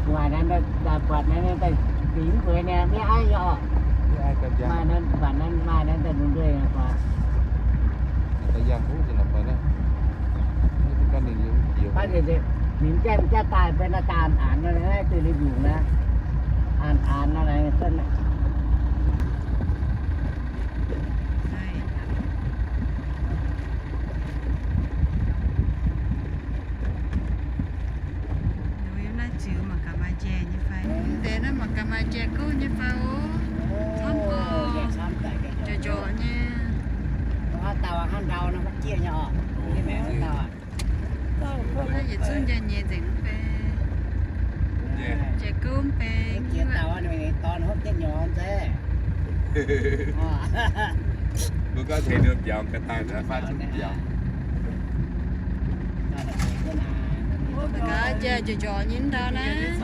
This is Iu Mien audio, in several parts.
Buatc naaiv daaih bingx mbueix niaa, maiv aiv nyei orqc. Maaih naaiv, buatc naaiv maaih naaiv daaih nduov nduov buatc. Baac ninh jaa-daaih benx daaih aanx nor, naaiv duih liuz nyungc naaiv, aanx aanx nor naaiv. Yiem naaiv ziux mangc gaax maaih njaih nyei fai. Deix naaiv mangc gaax maaih njaih gouv nyei fai oc. Camv oc. Njorqc njorqc nyei. Naaiv yietc zungv njaih nyei nzengc mv bei. Njaih gouv mv bei. Mbuo gorngv tengx ninh mbiauz ga'daaih naaiv faanh zungv mbiauz. Mangc gaax njaih njorqc njorqc nyei ndau naaiv.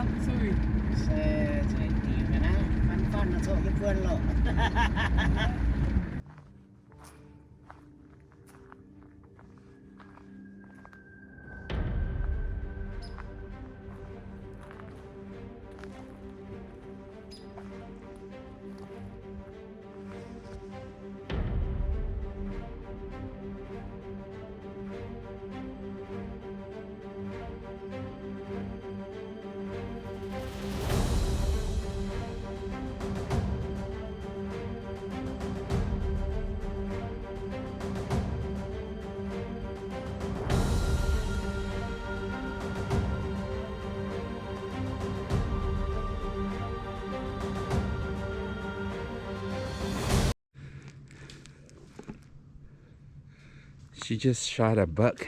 She just shot a buck.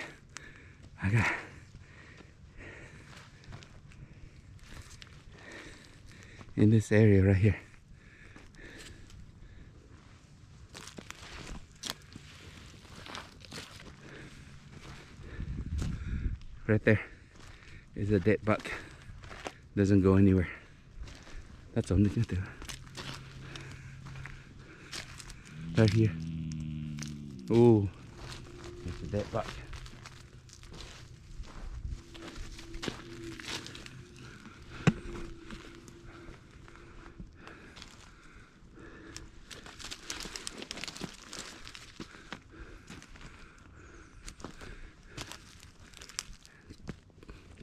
I got in this area right here. Right there is a dead buck. Doesn't go anywhere. That's only thing to do. Right here. Ooh, it's a dead buck.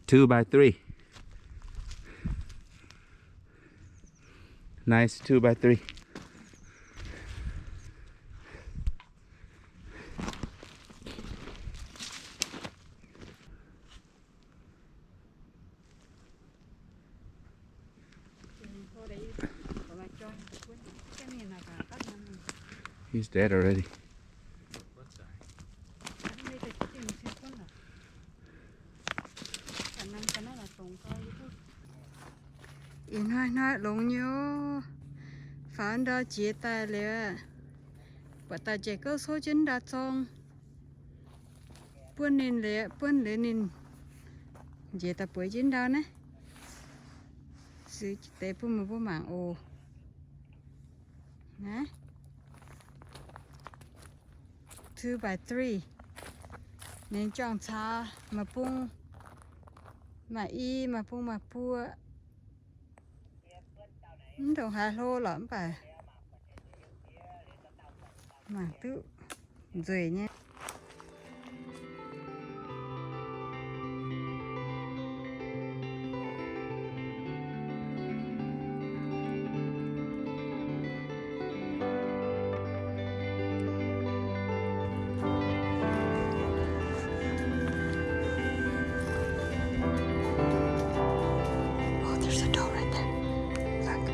Two by three. Nice two by three. He's dead already. Ih hnoi hnoi longx nyei oc. Faaux ndau jiex daaih liuz, buatc daaih njaih gouv sou jienv ndau zorng. Buonv ninh liuz, buonv liuz ninh njiec daaih bueix jienv ndau naaiv. Ziux deix bun meih mbuo mangc oc. Naaiv. Two by three. Ninh juangc caux maaih bung, maaih i, maaih bung maaih buo. Mv ndongc haaix hlo lorqc mv baac mangc duqv nzueic nyei. Oh, there's a doe right there. Look.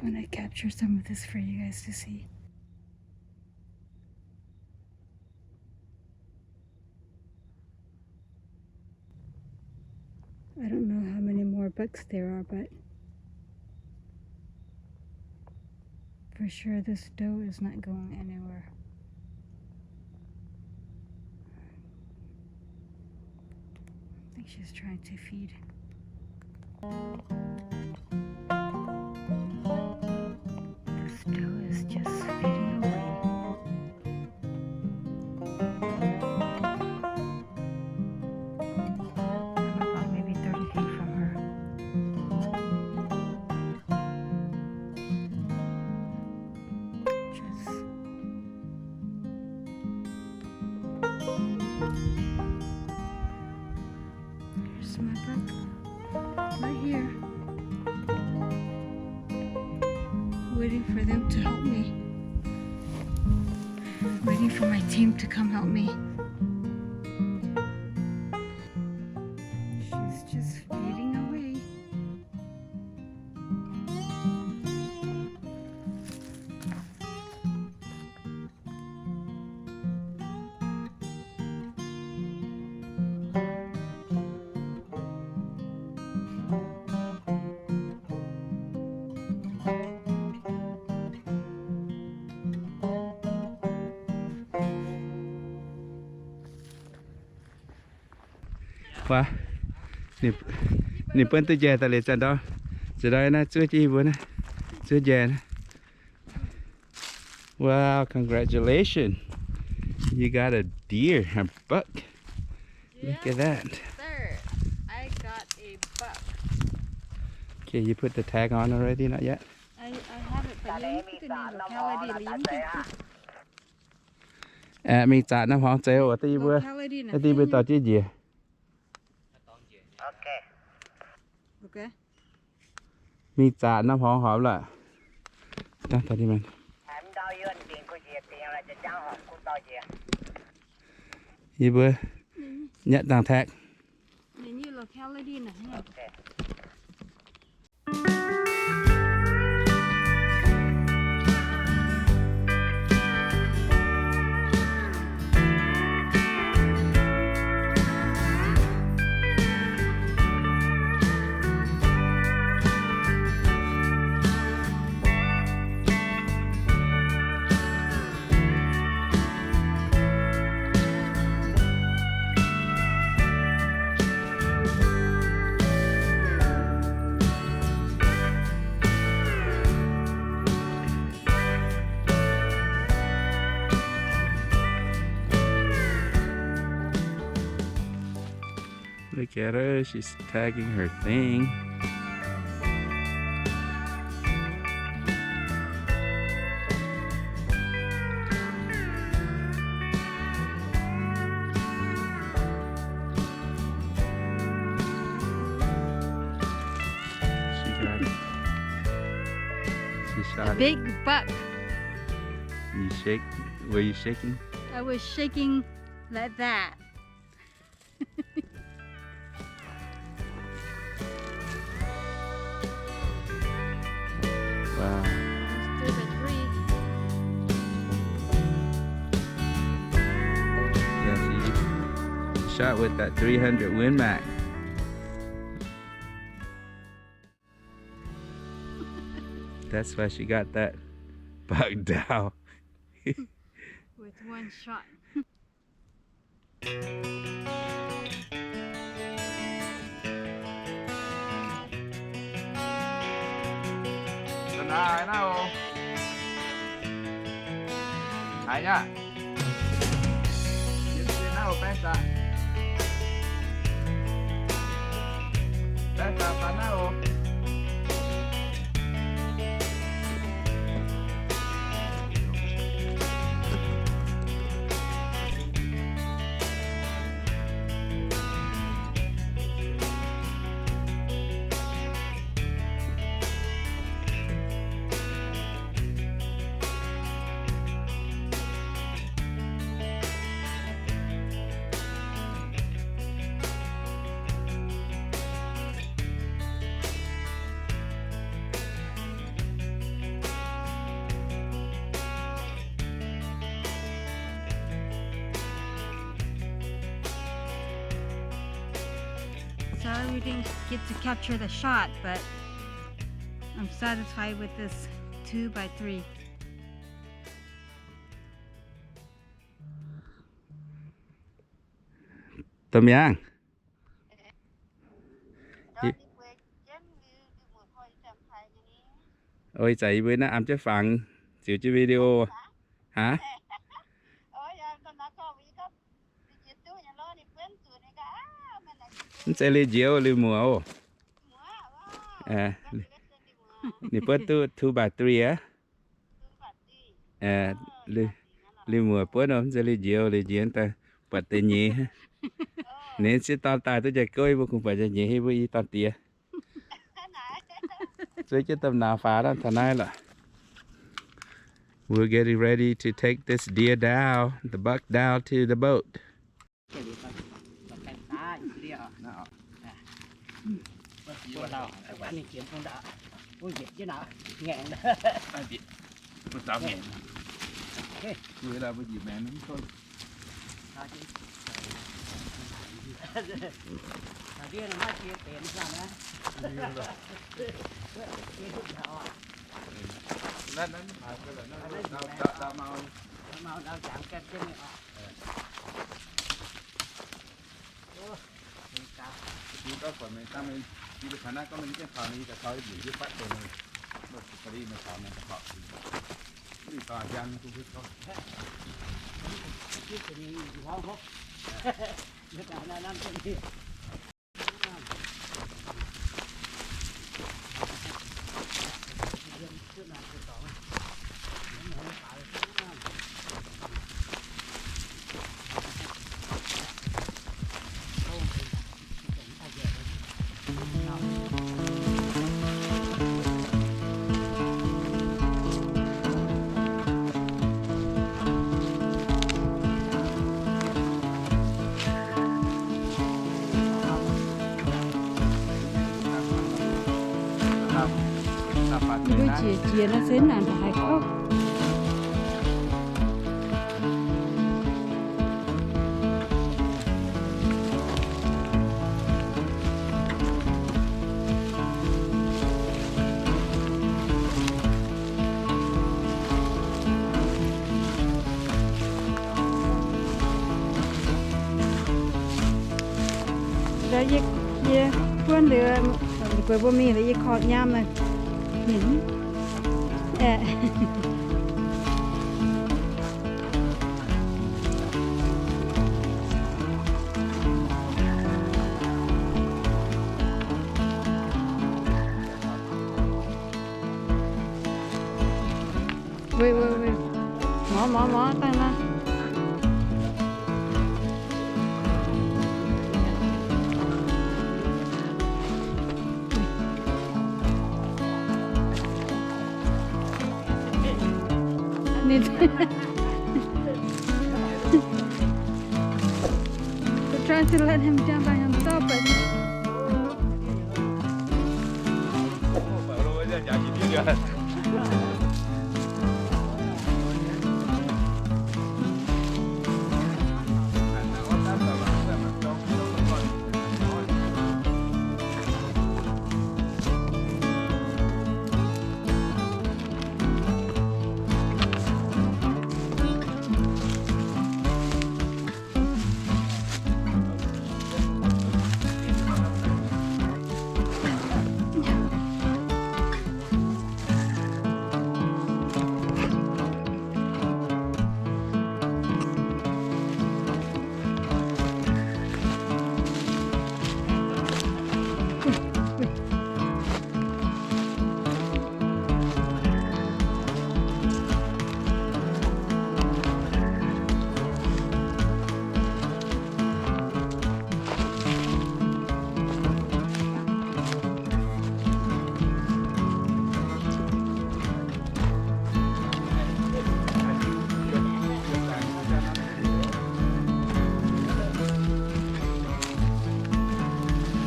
I'm gonna capture some of this for you guys to see. I don't know how many more bucks there are, but for sure this doe is not going anywhere. I think she's trying to feed. This doe is just feeding away. I'm about maybe thirty feet from her. Just, here's my buck. Right here. Waiting for them to help me. Waiting for my team to come help me. She's just feeding away. Waac, ninh, ninh buonv duqv njaih daaih liuz zanc ndau, zanc ndau naaiv zuov jienv yie mbuo naaiv, zuov njaih naaiv. Wow, congratulations. You got a deer, a buck. Look at that. Yes, sir. I got a buck. Okay, you put the tag on already? Not yet? I, I have it, but you put the name locality, you put Aeqv, mingh zaqc norm hmuangx zeiz oc, da'nyeic mbuo, locality, da'nyeic mbuo dorh jienv njiec. Okay. Mingh zaqc norm hmuangx horpc lorqc. Yie mbuo nyatv dangh tag. Look at her, she's tagging her thing. She got it. She shot it. A big buck. You shake? Were you shaking? I was shaking like that. Wow. Let's do the three. Yeah, she shot with that three hundred Win Mag. That's why she got that buck down. With one shot. Didn't get to capture the shot, but I'm satisfied with this two by three. Domh Miangh. Oi, ih zanc yie mbuo naaiv am jienv fangx ziux jienv video. Haa? Mv zeiz liuz njoux, liuz muoc oc. Ninh buonv duqv two by three aqv. Liuz muoc buonv oc, mv zeiz liuz njoux, liuz njoux daaih buatc deix nyeiz. Ninh sieqv dorn daaih duqv jaa-gouv, yie mbuo kungx buatc jaa-nyeiz, yie mbuo i dorn diex. Zuov jienv domh nauz faaux taux naaiv lorqc. We're getting ready to take this deer down, the buck down to the boat. Mbuo jiex jiex nor se naanc haiz kouv. Yie buonv liuz, gueix mbuo mingh liuz yie korv nyaam naaic. Wei, wei, wei. Mov, mov, mov, dangh nor. Ninh, they're trying to let him jump by himself, but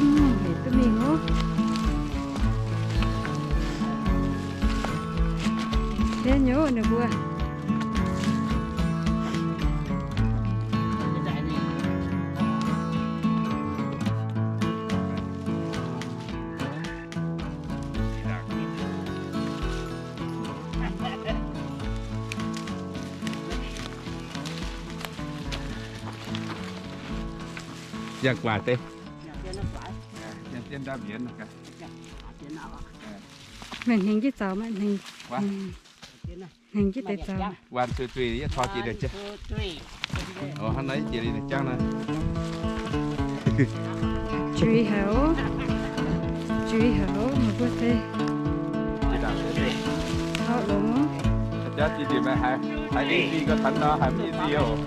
Mv, mv, duqv mingh oc. Deix nyei ninh mbuo. Yangh gu'nguaaic deix. Meih hnengx jienv zaux maiv hnengx. Hnengx jienv deix zaux. Waan zuiz-zuiz yie tor jiex liuz jangv. Hnangv naaiv jiex liuz jangv naaiv. Juiz haic oc. Juiz haic oc, meih mbuo se. Taux longx oc. Jangv jiex liuz meih haiz, haiz easy gau, taux nor haiz mv easy oc.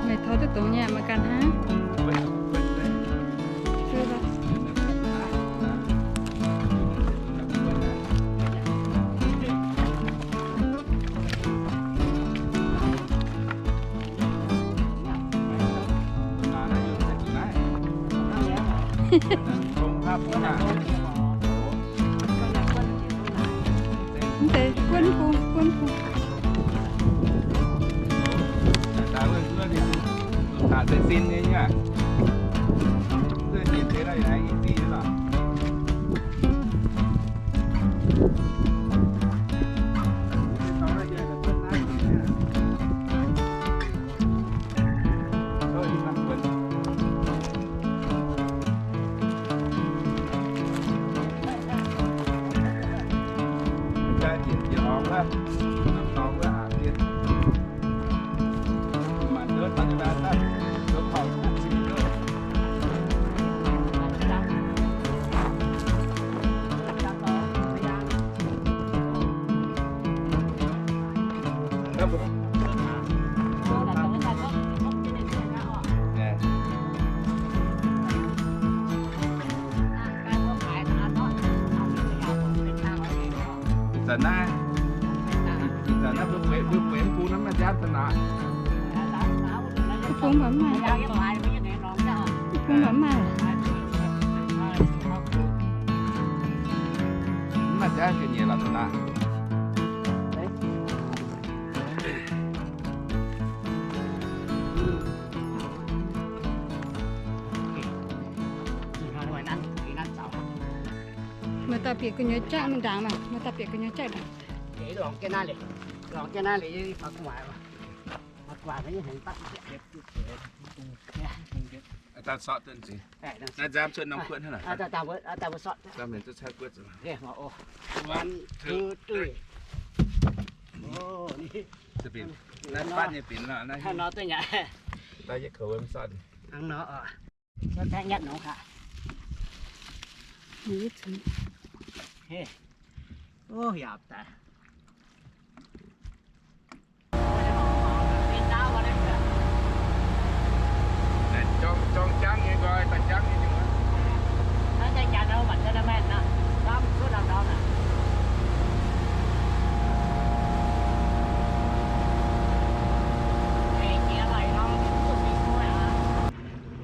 Meih tor duqv dongz nyei, meih ganh hnangv. Mv deix, buonv bung, buonv bung. Ih zanc naaiv, ih zanc naaiv mbuo bueix, mbuo bueix mv bung naaiv maaih nziaamv daaih naaic. Mv bung mv maaih, mv bung mv maaih. Mv maaih nziaamv ga'nyiec lorqc naaic. Meih daaih bieqc gu'nyuoz jaiv mingh ndaangc maah, meih daaih bieqc gu'nyuoz jaiv ndaangc. One, two, three. Naaiv fatv nyei binc lorqc, naaiv. Daaih yietv kouv mv sotv.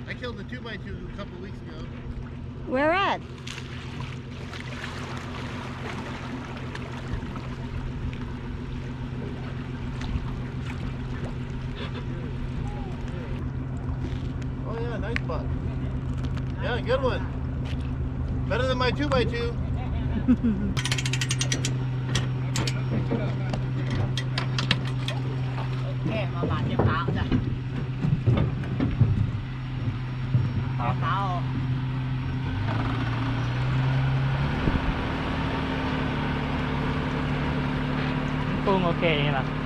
I killed a two by two a couple weeks ago. Where at? Oh yeah, nice buck. Yeah, good one. Better than my two by two. Cũng ok lah.